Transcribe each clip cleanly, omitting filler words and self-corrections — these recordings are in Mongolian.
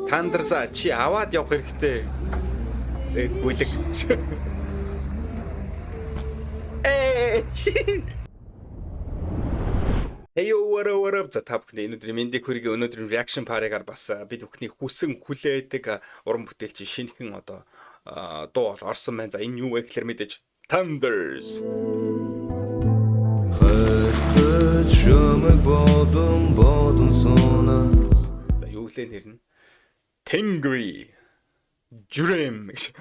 Тандерса чи аваад явах хэрэгтэй. Бүлэг. Э. Hey yo, what up, what up? За, та бүхний өнөөдрийн мэндийг хүргэе. Өнөөдрийн reaction party-гаар бас бид бүхний хүсэн хүлээдэг уран бүтээлч шинэхэн одоо дуу бол орсон байна. За, энэ юу вэ гэхээр мэдээж Thunders. Хайртай чамайг бодон бодон сууна. За, юу гэлээ нэр нь? Tengri Dream гэж.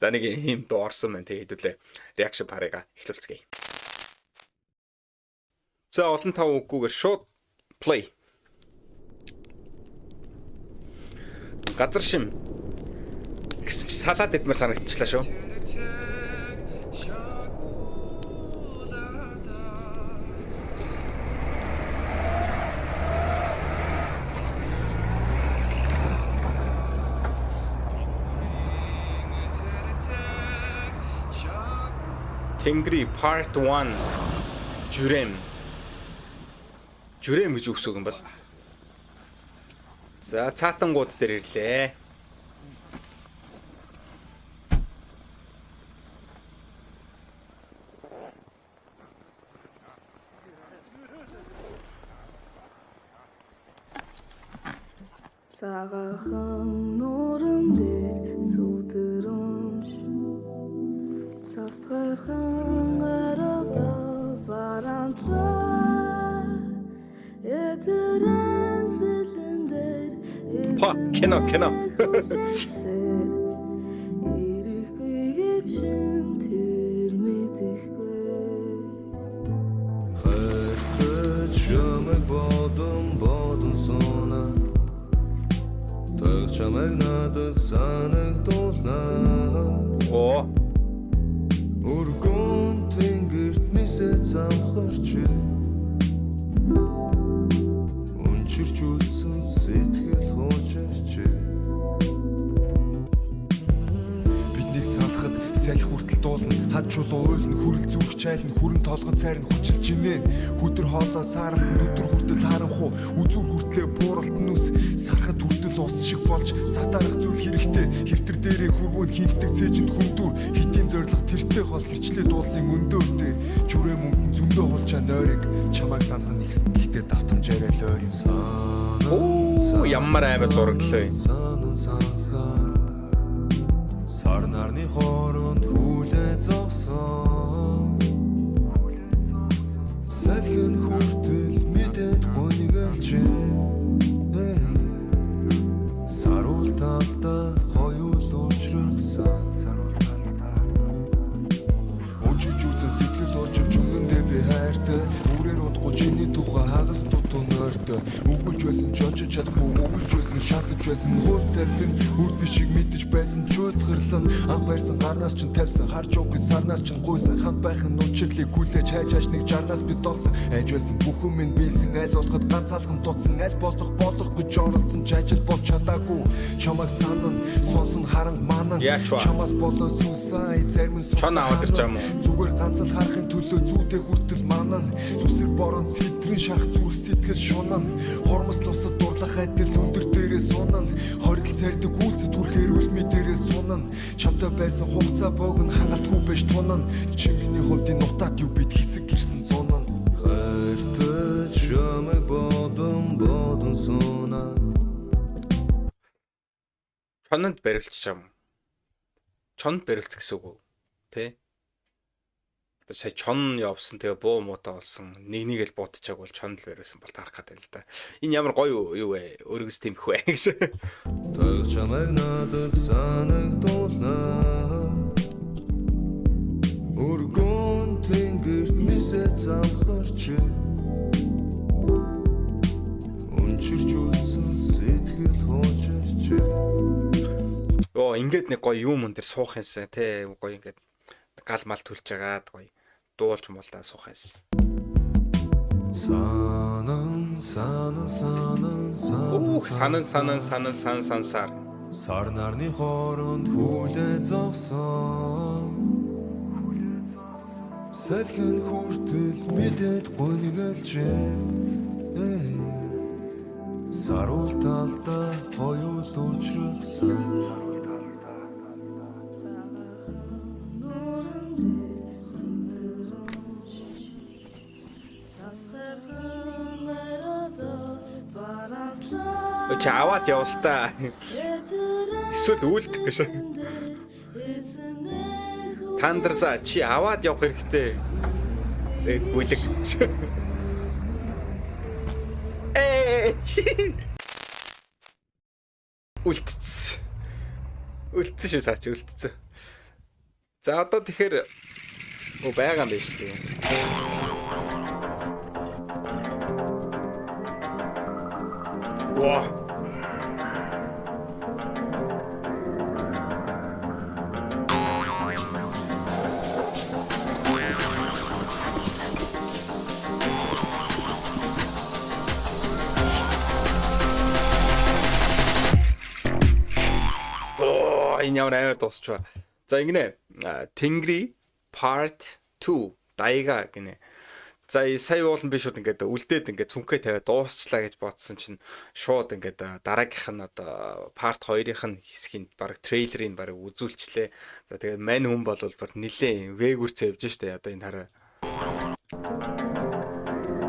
За, нэг ийм дуу орсон байна. Тэгээ хэдүүлээ reaction party-га эхлүүлцгээе. За, олон тав үггүйгээр шууд play. Газар шим гэсэн чи салаад идмээр санагдчихлаа шүү. Тэнгри Part 1 Жүрэм. Жүрэм гэж үгс үг юм бол. За, цаатангууд дээр ирлээ. Цагаахан нууран дээр сүдэрүмж цастгархан гарада барантлаа эдэрэн зэлэн дээр. Па, кино, кино. Ирэхгүй гэж тэр мэдэхгүй. Хайртай чамайг бодон бодон сууна. Тэг чамайг надад санагдуулна. Оо. Өргөн тэнгэрт нисээ замхарч өнчирч үлдсэн сэтгэл хуучирч. Биднийг салахад салхи хүртэл дуулна. Хад чулуу уйлна, хүрэл зүрх чайлна, хүрэн толгон цайрна, хүчил жинэн. Хүдэр хоолой сааралт нь өдөр хүртэл харанхуу, үзүүр хүртлээ бууралт нь үс сархад хүртэл ус шиг болж сатаарах зүйл хэрэгтэй. Хэвтэр дээрээ хөрвүүн хийгдэг цээжинд хүндүр хитийн зориг тэртээ хол гэрчлээ дуулсан өндөр дээр жүрээ мөнгөн зөндөө хулчаа нойрыг чамайг санах нь ихсэн, гэхдээ давтамж арай л ойр юм. Оо, ямар амар зураглаа. Санан сансар сар нарны хооронд хүлээ зогсон. Салхин хүртэл мэдээд гунигэлжээ. Саруул талдаа хоёул уучрахсан. Өнчиж үзэн сэтгэл уучирч үнэндээ би хайртай. Бүрээр удахгүй чиний тухай хагас дутуу нойртой. Өгүүлж байсан ч очиж чадахгүй, өгүүлж байсан шатаж байсан. Хууль тавилан үр бишиг мэдэж байсан ч уйтгарлан. Анх барьсан гарнаас чинь тавьсан, харж уугүй сарнаас чинь гуйсан. Хамт байх нь учирлыг хүлээж хайж хайж нэг жарнаас би долсон. Айж байсан бүхэн минь биелсэн, аль болоход ганц алхам дутсан. Аль болох болох гэж оролцсон ч ажил болж чадаагүй. Чамайг санан сонсон харанг манан. Яач вэ? Чамаас болоо сүнсэн зарим нь Чон аваад ирж байгаа юм уу? зүгээр ганц л харахын төлөө зүйдээ хүртэл манан. Зүсэр борон сэтрийн шарах зүрх сэтгэл шунан. Хормос лусад дурлах адил өндөр дээрээ сунан. Хорил сардаг үйлсэд хүрэхээр үлми дээрээ сунан. Чамтай байсан хугацаа богино хангалтгүй байж тунан. Чи миний хувьд энэ нутаад юу бид хэсэг гэрсэн зунан. Хайртай чамайг бодон бодон сууна. Чононд барилчих юм. Чонд барилцах гэсэн үг үү? Тэ? Одоо сая чон явсан, тэгээ буу муутай болсон. Нэг нэг л буудчихаг бол чонд л бариулсан бол таарах гэдэг л да. Энэ ямар гоё юу вэ? Өргөс тэмх вэ гэж. Тэг чамайг надад санагдуулна. Өргөн тэнгэрт нисээ замхарч өнчирч үлдсэн сэтгэл хуучирч. Йоо, ингээд нэг гоё юм дээр суух юмсан тэ, гоё ингээд гал мал түлж агаад гоё дуулж муулдаа суух юмсан. Санан санан санан санан. Үүх, санан санан санан сан сансар. Сар нарны хооронд хүлээ зогсон. Салхин хүртэл мэдээд гунигэлжээ. Саруул талдаа хоёул Чи аваад явал та. Эсвэл үлдэх гэж. Тандарса чи аваад явах хэрэгтэй. Тэгээд бүлэг. Ээ. Үлдсэн. Үлдсэн шүү цаа чи үлдсэн. За одоо тэгэхээр өө байгаа юм байна шүү дээ. Ваа. Оо, энэ ямар амар дуусчваа. За ингэнэ. Тэнгри part 2 дайга гинэ. За сая уулан би шууд ингээд үлдээд ингээд цүнхээ тавиад дуусчлаа гэж бодсон чинь шууд ингээд дараагийнх нь одоо part 2-ийнх нь хэсгийг баг трейлерыг баг үзүүлчлээ. За тэгээд мань хүн бол бүр нилээн вэгүрцээ явж штэ одоо энэ хараа.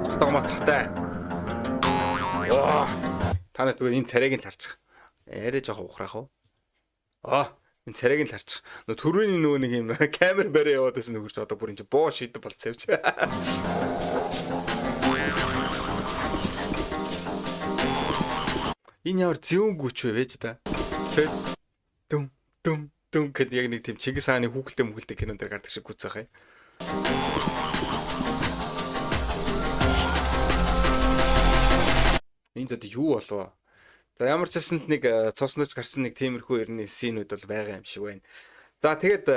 Готог мотхтай. Оо. Та нар зүгээр энэ царайг нь л харчих. Арай жоохон ухраах уу? Аа, энэ царайг нь л харчих. Нөө түрүүний нөгөө нэг юм камер барай яваад байсан нөхөр чи одоо бүр энэ чи боо шийдэ болцсон юм чи. Энэ ямар зэвүүнгүүч вэ вэж та? Тэ дүм дүм дүм гэд яг нэг тийм Чингис хааны хүүхэлтэй мүхэлтэй кинон дээр гардаг шиг гүцэх юм. Энд одоо юу болов? За ямар ч байсан нэг цусноос гарсан нэг тиймэрхүү ерний синүүд бол байгаа юм шиг байна. За тэгээд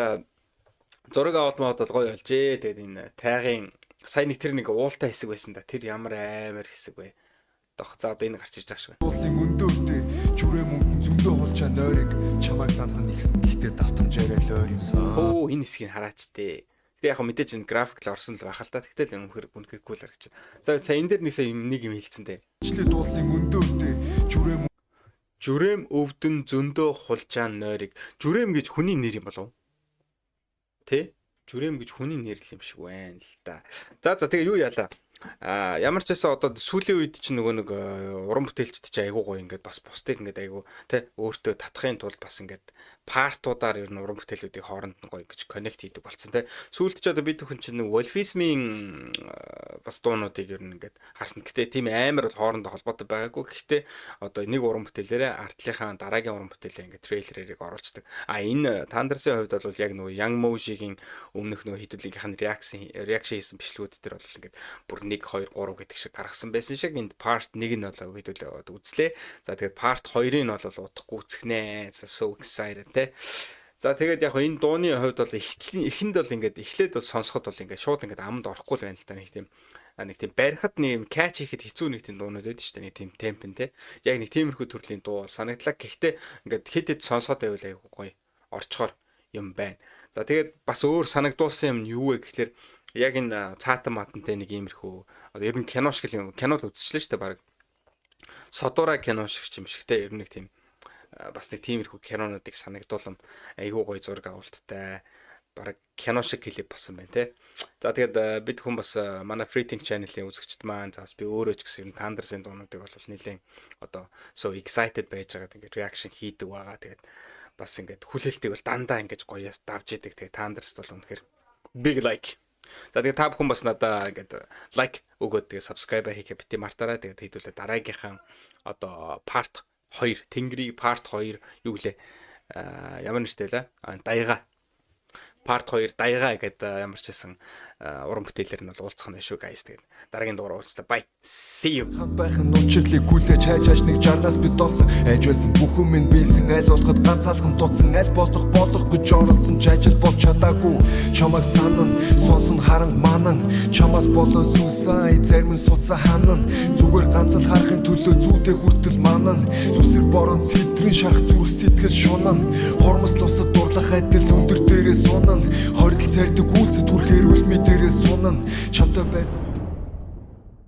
зураг авалт мод бол гоё болжээ. Тэгээд энэ тайгын сая нэг тэр нэг уултай хэсэг байсан да. Тэр ямар амар хэсэг вэ? Дох. За одоо энэ гарч ирж байгаа шиг байна. Улсын өндөр дээр жүрэм өвдөн зөндөө хулчаа нойрыг чамайг санах нь ихсэн гэхдээ давтамж арай л ойр юмсан. Хөө энэ хэсгийг хараач тээ. Гэтэ яг мэдээж энэ график л орсон л байх л та. Тэгтэл үнэхээр үнэхээр кул харагч. За сая энэ дээр нэг сая юм нэг юм хэлсэн дээ. Члээд улсын өндөр дээр жүрэм Жүрэм өвдөн зөндөө хулжаан нойрыг. Жүрэм гэж хүний нэр юм болов? Тэ? Жүрэм гэж хүний нэр л юм шиг байна л да. За за тэгээ юу яалаа? А ямар ч байсан одоо сүүлийн үед чинь нөгөө нэг уран бүтээлчд чи айгуу гоё ингээд бас бусдыг ингээд айгуу тэ өөртөө татахын тулд бас ингээд партуудаар ер нь уран бүтээлүүдийг хооронд нь гоё гэж connect хийдэг болсон тэ. Сүүлд ч одоо бид бүхэн чинь Wolfism-ийн бас дуунуудыг ер нь ингээд харсан. Гэтэ тийм амар бол хоорондоо холбоотой байгаагүй. Гэхдээ одоо нэг уран бүтээлээрээ артлынхаа дараагийн уран бүтээлээ ингээд трейлерыг оруулцдаг. А энэ Thunders-ийн хувьд бол яг нөгөө Young Moji-гийн өмнөх нөгөө хэдүүлгийнх нь reaction хийсэн бичлэгүүд дээр бол ингээд бүр 1 2 3 гэдэг шиг гаргасан байсан шиг энд part 1 нь бол хэдүүлээ үзлээ. За тэгээд part 2-ыг нь бол удахгүй үзэх нэ. So excited те. За тэгээд яг энэ дууны хувьд бол эхэнд бол ингээд эхлээд бол сонсоход бол ингээд шууд ингээд амд орохгүй л байна л да нэг тийм нэг тийм барихад нэг юм catch хийхэд хэцүү нэг тийм дуунууд байдаг шүү дээ нэг тийм темп нь те. Яг нэг тиймэрхүү төрлийн дуу бол санагдлаа. Гэхдээ ингээд хэд хэд сонсоод байвал айгүй гоё орчхоор юм байна. За тэгээд бас өөр санагдуулсан юм нь юу вэ гэхлээр яг энэ цаатан матантай нэг иймэрхүү одоо ер нь кино шиг юм кино л үзчихлээ шүү дээ баг. Содура кино шиг юм шиг те ер нь нэг тийм бас нэг тиймэрхүү кинонуудыг санагдуулсан айгүй гоё зураг авалттай бараг кино шиг клип болсон байна те. За тэгээд бид хүн бас манай Free Think channel-ийн үзэгчд маань за бас би өөрөө ч гэсэн ер нь Thunders-ын дуунуудыг бол нэлээд одоо so excited байж байгаад ингээд reaction хийдэг байгаа. Тэгээд бас ингээд хүлээлтийг бол дандаа ингээд гоёос давж идэг. Тэгээд Thunders бол үнэхээр big like. За тэгээд та бүхэн бас надаа ингээд like өгөөд тэгээд subscribe хийхээ бити мартаарай. Тэгээд хэдүүлээ дараагийнхаа одоо part 2 Тэнгэрийг part 2 юу гэлээ ямар нэртэй лээ? Даяга part 2 даяга гэдэг ямар ч байсан уран бүтээлэр нь бол уулзах нь шүү guys. Тэгээд дараагийн дугаар уулзлаа. Bye. See you. Хан байх нь учирлыг хүлээж хайж хайж нэг жарнаас би долсон айж байсан бүхэн минь биелсэн аль болоход ганцаалхан дутсан аль болох болох гэж оролцсон ч ажил болж чадаагүй чамайг санан сонсон харан манан чамаас болоо сүнсэн ай зарим нь суцаа ханан зүгээр ганц л харахын төлөө зүйдээ хүртэл манан зүсэр борон сэтрийн шарах зүрх сэтгэл шунан хормос лусад дурлах адил өндөр дээрээ сунан хорил сардаг үйлсэд хүрэхээр үлми дээрээ сунан чамтай байсан.